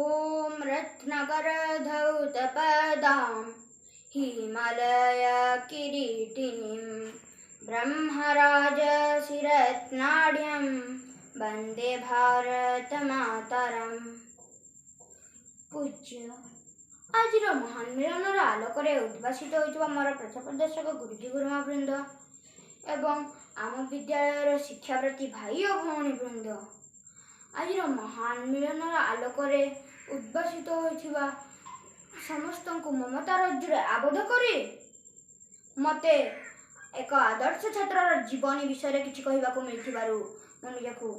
ॐ रत्नकरधौतपदां हिमालयकिरीटिनीं ब्रह्मराजशिरत्नाढ्यं वन्दे ଭାରତମାତରମ୍। ପୂଜ୍ୟ, ଆଜିର ମହାନ ମିଳନର ଆଲୋକରେ ଉଦ୍ଭାସିତ ହୋଇଥିବା ମୋର ପଥ ପ୍ରଦର୍ଶକ ଗୁରୁଜୀ ଗୁରୁମା ବୃନ୍ଦ ଏବଂ ଆମ ବିଦ୍ୟାଳୟର ଶିକ୍ଷାବ୍ରତୀ ଭାଇ ଓ ଭଉଣୀ ବୃନ୍ଦ, ଆଜିର ମହାନ ମିଳନର ଆଲୋକରେ ଉଦ୍ଭାସିତ ହୋଇଥିବା ସମସ୍ତଙ୍କୁ ମମତା ରଜ୍ଜୁରେ ଆବଦ୍ଧ କରି ମୋତେ ଏକ ଆଦର୍ଶ ଛାତ୍ରର ଜୀବନୀ ବିଷୟରେ କିଛି କହିବାକୁ ମିଳିଥିବାରୁ ମୁଁ ନିଜକୁ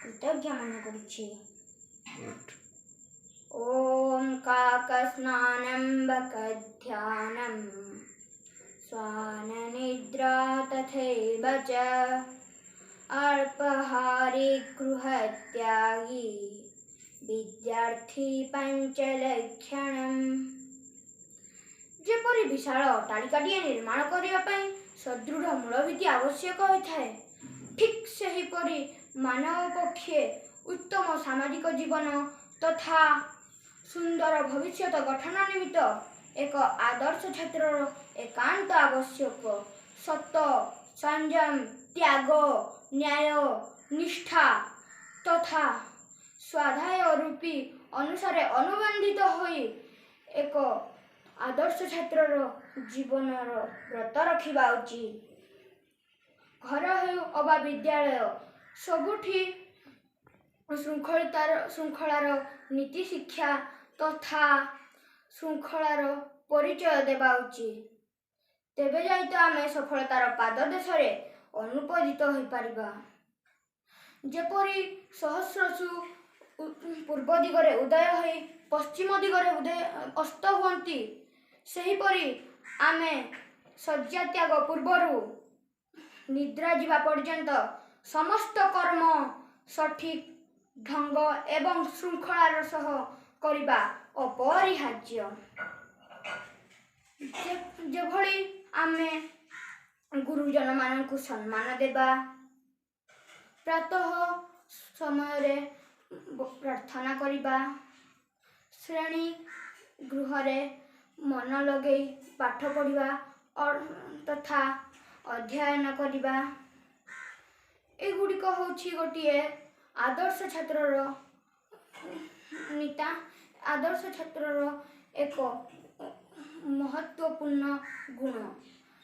କୃତଜ୍ଞ ମନେ କରୁଛି। ॐ काकस्नानं बकध्यानं श्वाननिद्रा तथैव च अल्पहारी गृहत्यागी ବିଦ୍ୟାର୍ଥୀ ପଞ୍ଚଲକ୍ଷଣମ୍। ଯେପରି ବିଶାଳ ଅଟ୍ଟାଳିକାଟିଏ ନିର୍ମାଣ କରିବା ପାଇଁ ସୁଦୃଢ଼ ମୂଳଭିତ୍ତି ଆବଶ୍ୟକ ହୋଇଥାଏ, ଠିକ୍ ସେହିପରି ମାନବ ପକ୍ଷେ ଉତ୍ତମ ସାମାଜିକ ଜୀବନ ତଥା ସୁନ୍ଦର ଭବିଷ୍ୟତ ଗଠନ ନିମିତ୍ତ ଏକ ଆଦର୍ଶ ଛାତ୍ରର ଏକାନ୍ତ ଆବଶ୍ୟକ। ସତ, ସଂଯମ, ତ୍ୟାଗ, ନ୍ୟାୟ, ନିଷ୍ଠା ତଥା ସ୍ୱାଧ୍ୟାୟ ରୂପୀ ଅନୁସାରେ ଅନୁବନ୍ଧିତ ହୋଇ ଏକ ଆଦର୍ଶ ଛାତ୍ରର ଜୀବନର ବ୍ରତ ରଖିବା ଉଚିତ। ଘର ହେଉ ଅବା ବିଦ୍ୟାଳୟ, ସବୁଠି ଶୃଙ୍ଖଳାର ନୀତି ଶିକ୍ଷା ତଥା ଶୃଙ୍ଖଳାର ପରିଚୟ ଦେବା ଉଚିତ। ତେବେ ଯାଇ ତ ଆମେ ସଫଳତାର ପାଦ ଦେଶରେ ଅନୁପଦିତ ହୋଇପାରିବା। ଯେପରି ସହସ୍ରସୁ ପୂର୍ବ ଦିଗରେ ଉଦୟ ହୋଇ ପଶ୍ଚିମ ଦିଗରେ ଉଦୟ ଅସ୍ତ ହୁଅନ୍ତି, ସେହିପରି ଆମେ ଶଯ୍ୟା ତ୍ୟାଗ ପୂର୍ବରୁ ନିଦ୍ରା ଯିବା ପର୍ଯ୍ୟନ୍ତ ସମସ୍ତ କର୍ମ ସଠିକ୍ ଢଙ୍ଗ ଏବଂ ଶୃଙ୍ଖଳାର ସହ କରିବା ଅପରିହାର୍ଯ୍ୟ। ଯେଭଳି ଆମେ ଗୁରୁଜନମାନଙ୍କୁ ସମ୍ମାନ ଦେବା, ପ୍ରାତଃ ସମୟରେ ପ୍ରାର୍ଥନା କରିବା, ଶ୍ରେଣୀ ଗୃହରେ ମନ ଲଗେଇ ପାଠ ପଢ଼ିବା ତଥା ଅଧ୍ୟୟନ କରିବା, ଏଗୁଡ଼ିକ ହେଉଛି ଗୋଟିଏ ଆଦର୍ଶ ଛାତ୍ରର ନିତା ଆଦର୍ଶ ଛାତ୍ରର ଏକ ମହତ୍ତ୍ୱପୂର୍ଣ୍ଣ ଗୁଣ।